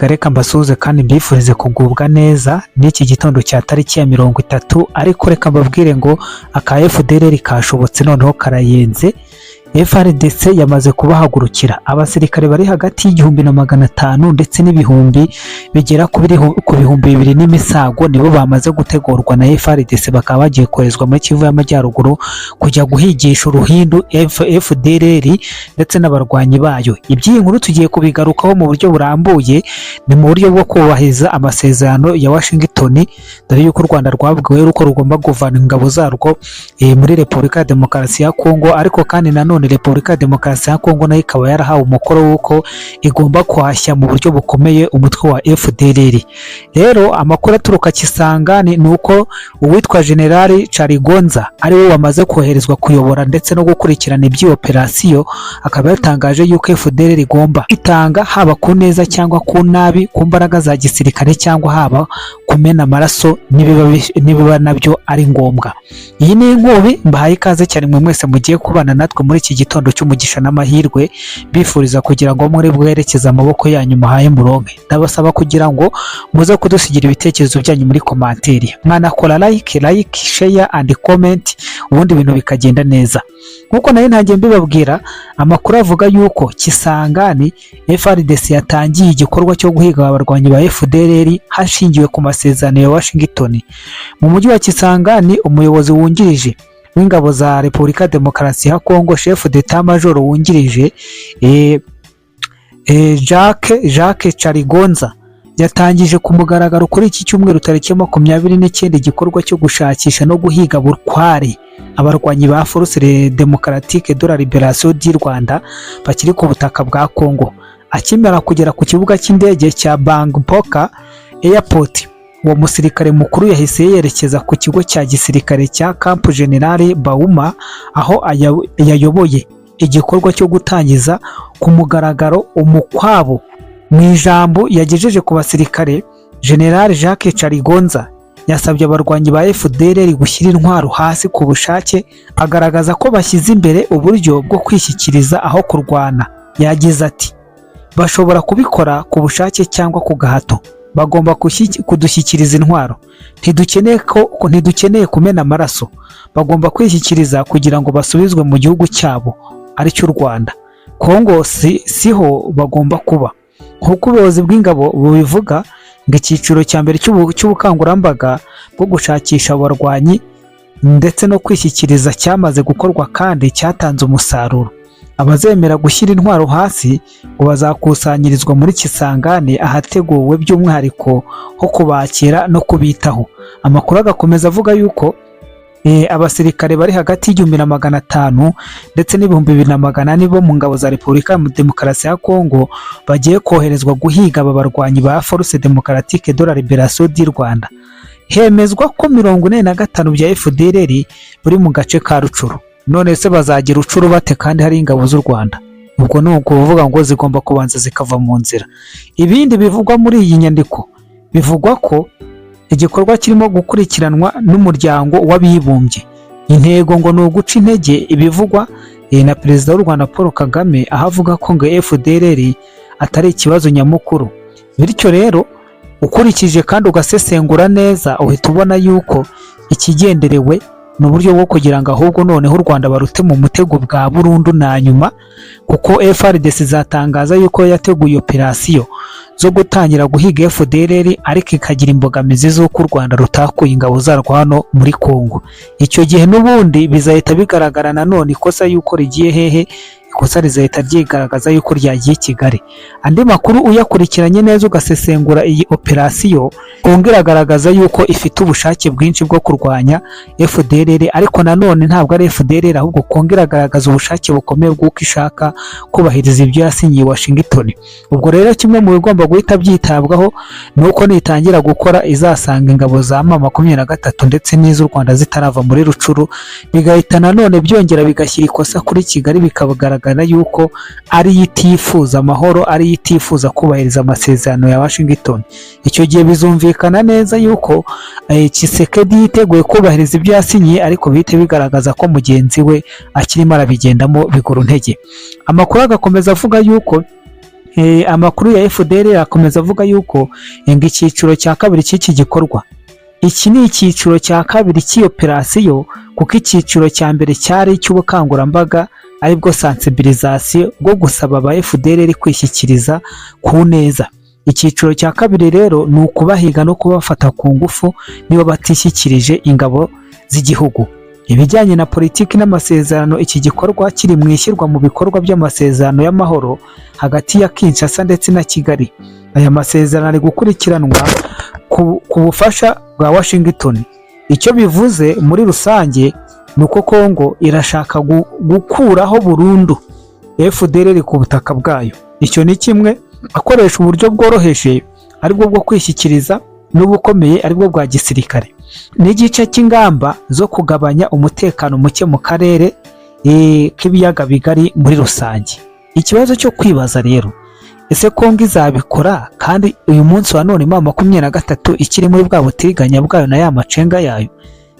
Erega reka mbasuhuze kandi mbifurize kugubwa neza n'iki gitondo cya tariki ya 30. Ariko reka mbabwire ngo aka FDLR kashobotse, noneho karayenze. FARDC yamaze kubahagurukira. Abasirikare bari hagati y'1,500 ndetse n'ibihumbi bigera ku 2000 n'imisago nibo bamaze gutegurwa na FARDC, bakaba bagiye koherezwa muri Kivu y'Amajyaruguru kujya guhigisha uruhindu FDLR ndetse n'abarwanyi bayo. Iby'iyi nkuru tugiye kubigarukaho mu buryo burambuye. Ni mu buryo bwo kubahiriza amasezerano ya Washington, dore yuko u Rwanda rwabwiwe yuko rugomba kuvana ingabo zarwo muri Repubulika ya Demokarasi ya Kongo. Ariko kandi nanone Repubulika ya Demokarasi ya Kongo nayo ikaba yarahawe umukoro w'uko igomba guhashya mu buryo bukomeye umutwe wa FDLR. Rero amakuru aturuka Kisangani ni uko uwitwa General Charigonza, ari we wamaze koherezwa kuyobora ndetse no gukurikirana iby'iyo operasiyo, akaba yatangaje yuko FDLR igomba kwitanga, haba ku neza cyangwa ku nabi, ku mbaraga za gisirikare cyangwa haba kumena amaraso nibiba nabyo ari ngombwa. Iyi ni inkubi. Mbahaye ikaze cyane mwe mwese mugiye kubana natwe muri iki gitondo cy'umugisha n'amahirwe, bifuriza kugira ngo muri bwerekeze amaboko yanyu muhaye muronke. Ndabasaba kugira ngo muze kudusigira ibitekerezo byanyu muri commentaire, mwanakora like, share and comment, ubundi ibintu bikagenda neza. Nkuko nari ntangiye mbibabwira, amakuru avuga yuko Kisangani FARDC yatangiye igikorwa cyo guhiga abarwanyi ba FDLR hashingiwe ku masezerano ya Washington. Mu mujyi wa Kisangani, umuyobozi wungirije w'ingabo za Repubulika ya Demokarasi ya Kongo, chef d'état major wungirije, Jacques Charigonza, yatangije ku mugaragaro kuri iki cyumweru tariki ya 29 igikorwa cyo gushakisha no guhiga bukware abarwanyi ba Force Démocratique de la Libération du Rwanda bakiri ku butaka bwa Kongo. Akimara kugera ku kibuga cy'indege cya Bangboka Airport, uwo musirikare mukuru yahise yerekeza ku kigo cya gisirikare cya Camp General Bauma, aho yayoboye igikorwa cyo gutangiza ku mugaragaro umukwabo. Mu ijambo yagejeje ku basirikare, General Jacques Charigonza yasabye abarwanyi ba FDLR gushyira intwaro hasi ku bushake, agaragaza ko bashyize imbere uburyo bwo kwishyikiriza aho kurwana. Yagize ati: "Bashobora kubikora ku bushake cyangwa ku gahato. Bagomba kudushyikiriza intwaro. Ntidukeneye kumena amaraso. Bagomba kwishyikiriza kugira ngo basubizwe mu gihugu cyabo, aricyo u Rwanda. Kongo siho bagomba kuba." Nk'uko ubuyobozi bw'ingabo bubivuga, ngo icyiciro cya mbere cy'ubukangurambaga bwo gushakisha abarwanyi ndetse no kwishyikiriza cyamaze gukorwa kandi cyatanze umusaruro. Abazemera gushyira intwaro hasi ngo bazakusanyirizwa muri Kisangani, ahateguwe by'umwihariko ho kubakira no kubitaho. Amakuru agakomeza avuga yuko abasirikare bari hagati y'1,500 ndetse n'2,400 bo mu ngabo za Repubulika ya Demokarasi ya Kongo bagiye koherezwa guhiga aba barwanyi ba Force Démocratique de la Libération du Rwanda. Hemezwa ko 45 bya FDLR buri mu gace ka Rucuru. None se bazagira Rucuru bate kandi hari ingabo z'u Rwanda? Ubwo ni ukuvuga ngo zigomba kubanza zikava mu nzira. Ibindi bivugwa muri iyi nyandiko, bivugwa ko igikorwa kirimo gukurikiranwa n'Umuryango w'Abibumbye. Intego ngo ni uguca intege ibivugwa na Perezida w'u Rwanda Paul Kagame, aho avuga ko ngo FDLR atari ikibazo nyamukuru. Bityo rero, ukurikije kandi ugasesengura neza, uhita ubona yuko ikigenderewe ni uburyo bwo kugira ngo ahubwo noneho u Rwanda barute mu mutego bwa burundu na nyuma, kuko FARDC izatangaza yuko yateguye operasiyo zo gutangira guhiga FDLR, ariko ikagira imbogamizi z'uko u Rwanda rutakuye ingabo zarwo hano muri Congo. Icyo gihe n'ubundi bizahita bigaragara nanone ikosa yuko rigiye hehe. Ikosa rizahita ryigaragaza yuko ryagiye Kigali. Andi makuru, uyakurikiranye neza, ugasesengura iyi operasiyo, Kongo iragaragaza yuko ifite ubushake bwinshi bwo kurwanya FDLR. Ariko nanone ntabwo ari FDLR, ahubwo Kongo iragaragaza ubushake bukomeye bw'uko ishaka kubahiriza ibyo yasinyiye Washington. Ubwo rero kimwe mu bigomba guhita byitabwaho ni uko nitangira gukora izasanga ingabo za M23 ndetse n'iz'u Rwanda zitarava muri Rucuru, bigahita nanone byongera bigashyira ikosa kuri Kigali, bikagaragara yuko ariyo itifuza amahoro, ariyo itifuza kubahiriza amasezerano ya Washington. Icyo gihe bizumvikana neza yuko Tshisekedi yiteguye kubahiriza ibyo yasinyiye, ariko bihite bigaragaza ko mugenzi we akirimo arabigendamo biguru ntege. Amakuru agakomeza avuga yuko Amakuru ya FDLR akomeza avuga yuko ngo icyiciro cya kabiri cy'iki gikorwa, iki ni icyiciro cya kabiri cy'iyo operasiyo, kuko icyiciro cya mbere cyari icy'ubukangurambaga, aribwo sensibilisation, bwo gusaba aba FDLR kwishyikiriza ku neza. Icyiciro cya kabiri rero ni ukubahiga no kubafata ku ngufu niba batishyikirije ingabo z'igihugu. Ibijyanye na politiki n'amasezerano: iki gikorwa kiri mu ishyirwa mu bikorwa by'amasezerano y'amahoro hagati ya Kinshasa ndetse na Kigali. Aya masezerano ari gukurikiranwa ku bufasha bwa Washington. Icyo bivuze muri rusange ni uko Kongo irashaka gukuraho burundu FDLR ku butaka bwayo. Icyo ni kimwe, akoresha uburyo bworoheje, aribwo bwo kwishyikiriza, n'ubukomeye, aribwo bwa gisirikare, n'igice cy'ingamba zo kugabanya umutekano muke mu karere k'ibiyaga bigari muri rusange. Ikibazo cyo kwibaza rero: ese Kongo izabikora kandi uyu munsi wa none M23 ikiri muri bwa butiriganya bwayo na ya macenga yayo?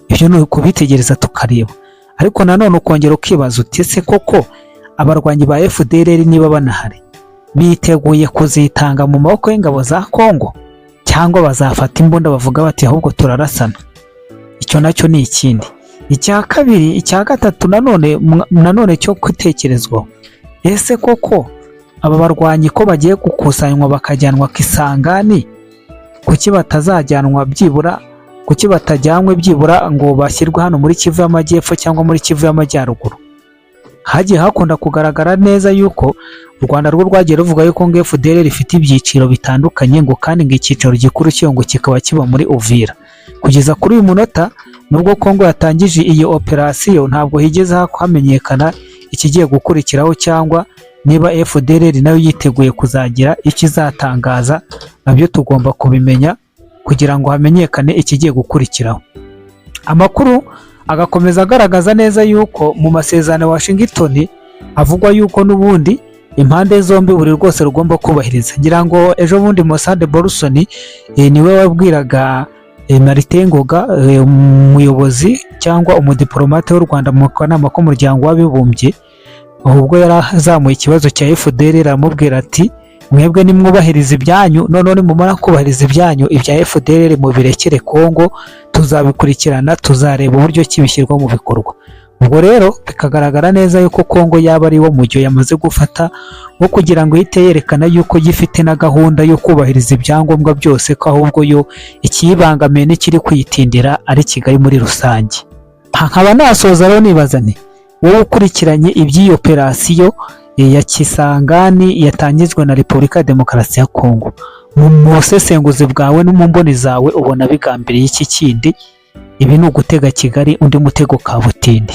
Ibyo ni ukubitegereza tukareba. Ariko nanone ukongera ukibaza uti: ese koko abarwanyi ba FDLR, niba banahari, biteguye kuzitanga mu maboko y'ingabo za Kongo, cyangwa bazafata imbunda bavuga bati: "Ahubwo turarasana"? Icyo nacyo ni ikindi. Icya kabiri, icya gatatu nanone cyo gutekerezwaho: ese koko aba barwanyi ko bagiye gukusanywa bakajyanwa Kisangani, kuki batazajyanwa byibura, kuki batajyanywe byibura ngo bashyirwe hano muri Kivu y'Amajyepfo cyangwa muri Kivu y'Amajyaruguru? Hagiye hakunda kugaragara neza yuko u Rwanda rwo rwagiye ruvuga yuko ngo FDLR ifite ibyiciro bitandukanye, ngo kandi ngo icyicaro gikuru cyo ngo kikaba kiba muri Uvira. Kugeza kuri uyu munota, nubwo Kongo yatangije iyi operasiyo, ntabwo higeze hamenyekana ikigiye gukurikiraho cyangwa niba FDLR nayo yiteguye kuzagira icyo izatangaza. Nabyo tugomba kubimenya kugira ngo hamenyekane ikigiye gukurikiraho. Amakuru agakomeza agaragaza neza yuko mu masezerano ya Washington avugwa yuko n'ubundi impande zombi buri rwose rugomba kubahiriza. Ngira ngo ejo bundi Massad Boulos niwe wabwiraga Martin Ngoga, umuyobozi cyangwa umudiplomate w'u Rwanda mu kanama k'umuryango w'abibumbye, ubwo yari azamuye ikibazo cya FDLR, aramubwira ati: "Mwebwe nimwubahiriza ibyanyu, noneho nimumara kubahiriza ibyanyu, ibya FDLR mubirekere Kongo, tuzabikurikirana, tuzareba uburyo ki bishyirwa mu bikorwa." Ubwo rero bikagaragara neza yuko Kongo yaba ari wo mujyo yamaze gufata wo kugira ngo ihite yerekana yuko gifite na gahunda yo kubahiriza ibyangombwa byose, ko ahubwo yo ikiyibangamiye n'ikiri kuyitindira ari Kigali muri rusange. Aha nkaba nasoza rero nibaza nti: wowe ukurikiranye iby'iyi operasiyo ya Kisangani yatangijwe na Repubulika ya Demokarasi ya Kongo, mu busesenguzi bwawe no mu mboni zawe, ubona bigambiriye iki kindi? Ibi ni ugutega Kigali undi mutego kabutindi.